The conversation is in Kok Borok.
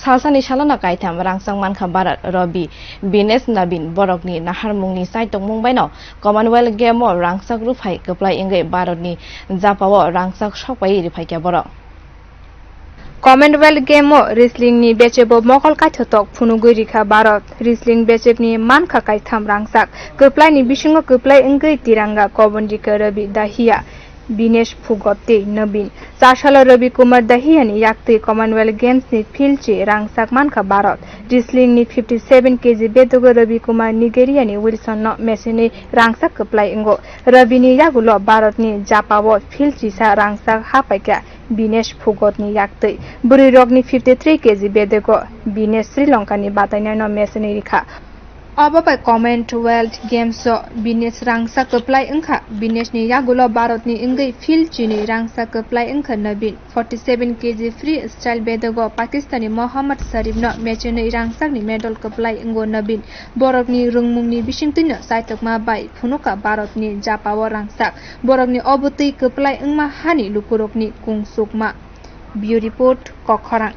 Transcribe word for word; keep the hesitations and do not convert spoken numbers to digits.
Salsani salono kaitham rangchak mankha Bharat, Ravi, Vinesh, Navin borokni naharmungni chaitokmung baino Commonwealth Game o rangchak rwphai kwplai wngwi Bharatni japao rangchak sokpaiwi rwphaikha borok. Commonwealth Game o wrestling ni bechebo mokol kaithotok phunugwi rikha Bharat. Wrestling bechebni mankha kaitham rangchak. Kwplaini bisingo kwplai wngwi tiranga kobon rikha Ravi Dahiya, Vinesh Phogat tei Navin. Char salo Ravi Kumar Dahiya ni yaktwi Commonwealth Games ni philchi rangchak mankha Bharat. Wrestling ni fifty seven K G bedogo Ravi Kumar Nigeria ni Wilson no mechenwi rangchak kwplai wngo. Ravi ni yagulo Bharat ni japao philchisa rangchak hapaikha Vinesh Phogat ni yaktwi. Bwrwi rokni fifty three K G bedego Vinesh Sri Lanka ni batainai no mechenwi rikha. Obo bai Commonwealth Games o Vinesh rangchak kwplai wngkha. Vinesh ni yagulo Bharat ni wngwi philchinwi rangchak kwplai wngkha Navin. Forty seven K G freestyle bedogo Pakistan ni Mohammad Sharif no mechenwi rangchak ni medal kwplai wngo Navin. Borok ni rwngmung ni bisingtwi no chaitokma bai phunukha Bharat ni japao rangchak. Borok ni obotwi kwplai wngma hani lukurok ni kungsukma. Bureau Report, Kokkhorang.